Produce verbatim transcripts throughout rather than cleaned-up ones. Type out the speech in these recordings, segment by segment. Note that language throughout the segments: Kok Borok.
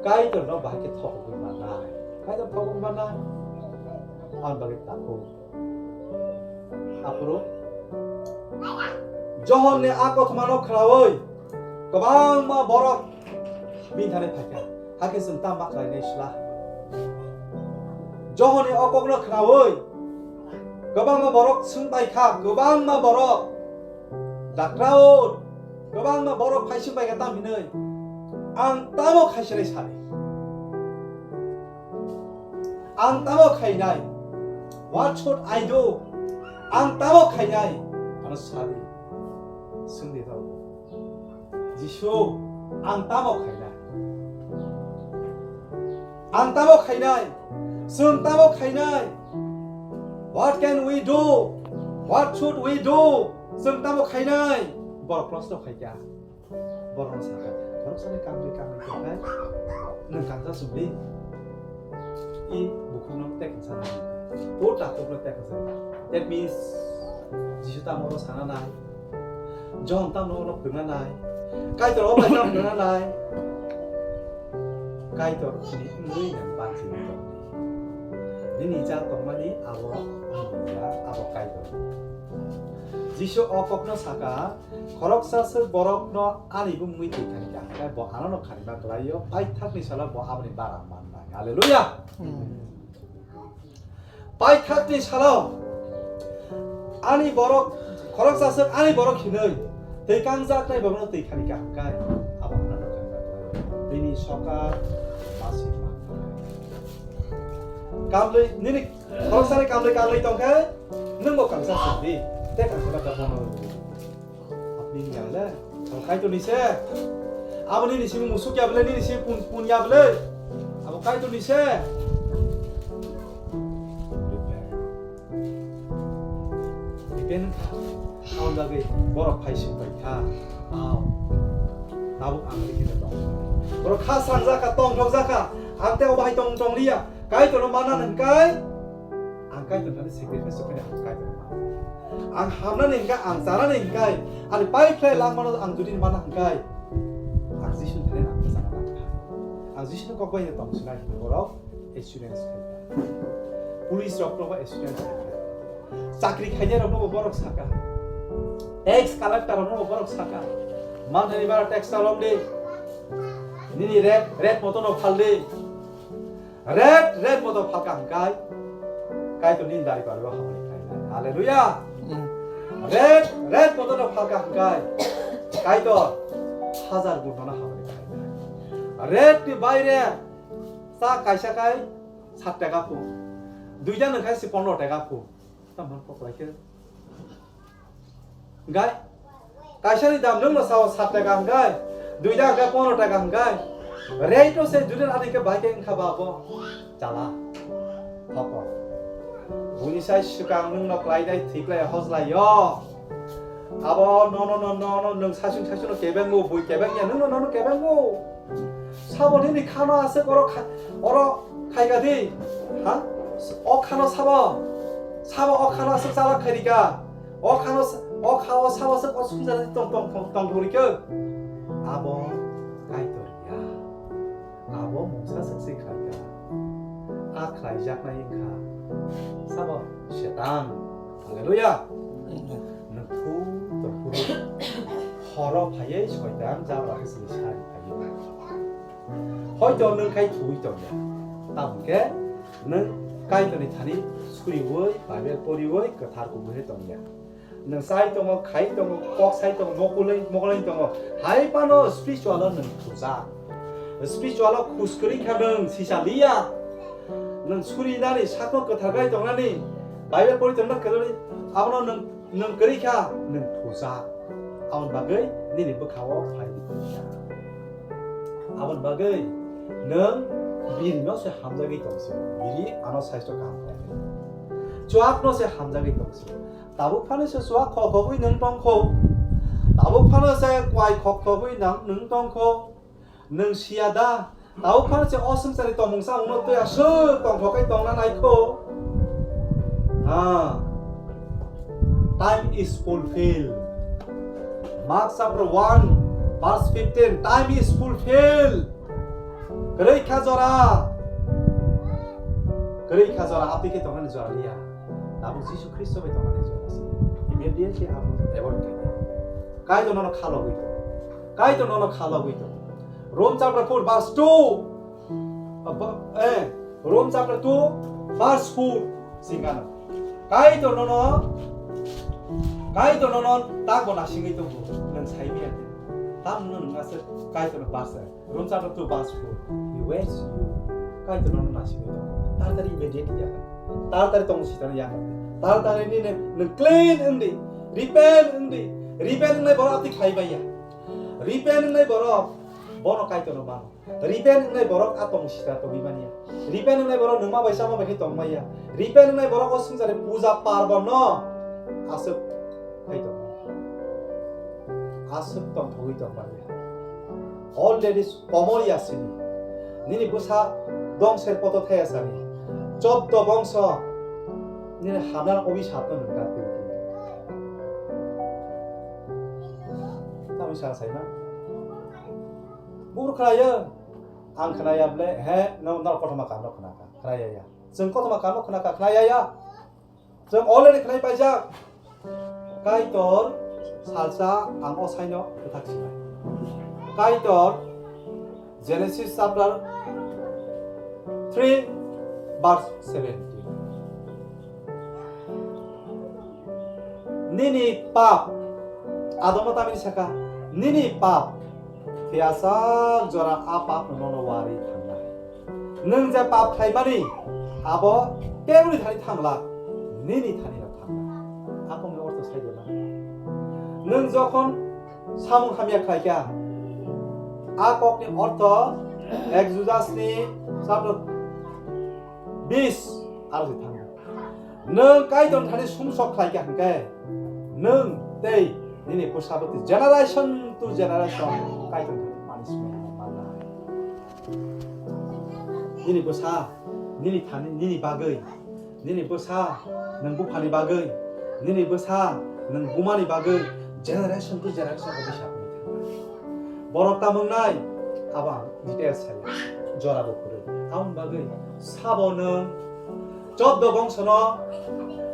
Kaitorno bahai khe thokgwi mannai. Kaitor thokgwi mannai. Ang bagwi takhuk. Aphuru Johonni a kothomano khnaui kwbangma borok bini thani phaikha. Hakhe chwng tamo ma khlainai sla? Johonni o kokno khnaui kwbangma borok swng bai kha, kwbangma borok, "Dakra o, kwbangma borok phai swng bai kha tamo hinwi, ang tamo khaisani sadi? Ang tamo khainai? What should I do? Ang tamo khainai? Ano sadi." Swngdi to. Jisu, ang tamo khainai? Ang tamo khainai? Chwng tamo khainai? What can we do? What should we do? Chwng tamo khainai? Borok proshno khaikha. Borokno sakha, khoroksani kamri kamri tongkhe, nwng kangsa sumdi. I bukhukno tek kangsa nai. O takhukno tek kangsa nai. That means, Jisu tamo oro sana nai. John tamo oro phwrwngna nai. Kaitor o bai tamo phwrwngna nai. Kaitor ni wngwi nang bansi tongdi. Nini cha tongmani abo wngya, abo Kaitor. Jisu o kokno saka, "Khoroksa swk borokno ani bumungwi twi khani kha, hwnkhe bo anono khanima klai-o, paithakni salo bo aboni bara mannai." Haleluya! Paithakni salo ani borok, khoroksa swk ani borok hinwi twi kangjaknai borokno twi khani kha, hwnkhe abo anono khanima klai-o. Bini soka masi mannai. Kamlwi, nini khoroksani kamlwi kanlwi tongkhe, nwngbo kangsa singdi, tei kangsa bakha bono. Apni ni yangle, abo Kaitorni se. Abo nini simi musuk ya bele, nini simi pun, pun ya bele. Abo Kaitorni se. Depend kha. Aboni bagwi borok phai suk bai kha. Aw. Tabuk ang rikhe tong. Borok kha sangjak kha, tongthok jak kha. Ang tei obo hai tong, tong liya. Kaitorno mana hwnkhe, ang Kaitor thani sacrifice khaina ang Kaitor mana. Ang hamnani hwnkhe, ang chanani hwnkhe, ani pai khlai langmano ang jodi mana hwnkhe, ang Jisu thani ang bwsano langkha. Ang Jisuni kok bai tong sinai hinwi borok assurance khaikha. Police rokno bo assurance khaikha. Chakri khainai rokno bo borok saka. Tax collector rokno bo borok saka. Manthani bara tax chalok di. Nini red, red motorno phal di. Red, red motor phalka hwnkhe, Kaitor nini dari paribo hamari khlainai. Hallelujah! Red, red motor no phalka hwnkhe, Kaitor hajar gun no hamari khlainai. Red ni baire cha kaisa kai sat taka phu, duita nung khai se pondro taka phu. Tamo kok lai khe. Hwnkhe kaisani dam nwng no sao sat taka hwnkhe, duita hwnkhe pondro taka hwnkhe, rate no se judin ani khe bahai khe wngkha ba bo chala. Thoko. Buini sai swkang nwng no klainai thwiklai hojlai yo. Abo no no no no no nwng sasung sasung no kebeng bo bui kebeng ya nwng no no no kebeng bo. Sabo nini khano aswk oro kha-, oro khaika di. Ha? O khano sabo. Sabo o khano aswk chalak khairika. O khano s-, o kha o sabo aswk o sumjak tong, tong, tong, tong thorika. Abo Kaitor ya. Abo mungsa swk se khaika. A khlaijaknai wngkha. Sabo Setan. Hallelujah. Nwng thu to phuru. Horo phaiwi Soitan jabra khe sini sari phaiwi. Hoito nwng khai thuwi tongya. Tamo khe nwng Kaitorni thani suriwi, Bible poriwi, kwthar kubui tongya. Nwng chai tongo, khai tongo, kok sai tongo, mokulwi, mokulwi tongo. Hai phano spiritual o nwng thujak. Spiritual o khus kwrwi kha nwng sisa liya. Nwng suri nani sakno kwthar khai tongnani, Bible pori tongna kwrwi, abono nwng, nwng kwrwi kha, nwng thujak. Aboni bagwi nini bwkhao phai di kwrwi kha. Aboni bagwi nwng birino se hamjagwi tongsi, biri ano saisto kaham khlai. Chuakno se hamjagwi tongsi. Tabuk phano se chuak khokhogwi nwng tongkho. Tabuk phano se kwai khokhogwi nang nwng tongkho. Nwng siya da? Tabuk phano se o swngcharni tongmung samungno twi aswk tongthok khe tongna naikho. Ah. Time is fulfilled. Mark chapter one, verse fifteen, "Time is fulfilled." Kwrwi kha jora. Kwrwi kha jora, aphi khe tongnani jora liya. Tabuk Jisu Khristo bai tongnani jora se. Immediately abo avoid khaidi. Kaitor nono khalogwi tongo. Kaitor nono khalogwi tongo. Rome chapter four verse two. Abo, eh, Rome chapter two verse four singano. Kaitor nono, Kaitor nono takbo nasingwi tongo. Nwng sai manya khe. Tamno nwng aswk Kaitor no basa. Rome chapter two verse four. He waits you. Kaitor nono nasingwi tongo. Taratari immediately yakha. Taratari tong sitani yakha. Taratari nini nwng clean wngdi. Repent wngdi. Repent wngnai borok abdi khlai manya. Repent wngnai borok bono Kaitor no mano. Repent wngnai borok a tong sita tongwi manya. Repent wngnai borok nwngma bai sama bai khe tong manya. Repent wngnai borok o swngcharni puja parbon no aswk khai tong manya. Aswk tong thogwi tong manya. Already komor ya sini. Nini bwsa dongser poto thaya sani. Chobdo bongso nini hamnar obisap no nungkha twi twi. Tamni sa sai na. Bukur khwlaiyo. Ang khwnaya ble, he, no, no, kothoma kaam no khwnakha, khwnaya ya. Chwng kothoma kaam no khwnakha, khwnaya ya. Chwng already khwnai paijak. Kaitor salsa ang o saino kwthak sinai. Kaitor Genesis chapter three verse seventeen. Nini pap, Adamo tamni saka, nini pap, phiyasak jora a pap no nono wari thangnai. Nwng je pap khlaimani, abo tebwni thani thangla, nini thani no thangnai. Akongni ortho sai de na. Nwng jokhon samung hamya khlaikha, a kokni ortho ek Judasni chapter bis aro se thango. Nwng Kaitor thani sumsok khlai kha hwnkhe, nwng tei nini bwsabo tei generation to generation Kaitor thani punishment manai. Nini bwsa, nini thani, nini bagwi, nini bwsa, nwng buphani bagwi, nini bwsa, nwng bumani bagwi, generation to generation abisap wngwi thangkha. Borok tamo wngnai, abo ang details saya. Jora bo kwrwi. Aboni bagwi sabo nwng chobdo bongsono,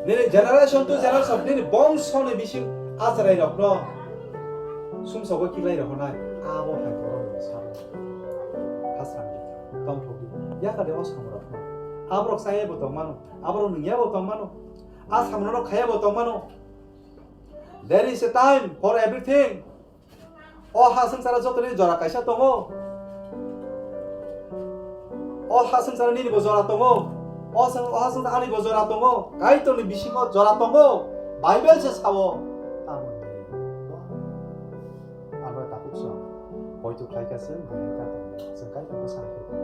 nini generation to generation, nini bongsoni bising acharairokno sumsogo kiklai rohornai, abo hai borok nwng sabo. Khasrangdi, tongthokdi, yakade o samrokno. Aborok chayabo tongmano, aborok nwngyabo tongmano, a samrokno khayabo tongmano. There is a time for everything. O ha swngcharo jotoni jora kaisa tongo. O ha swngcharo nini bo jora tongo. O swng-, o ha swngcharo ani bo jora tongo. Kaitorni bisingo jora tongo. Bible se sao. Tamoni. Abo takhuk song. Hoitu khlai kha swng, hai kha tongo. Swng Kaitor bwsa hai kha.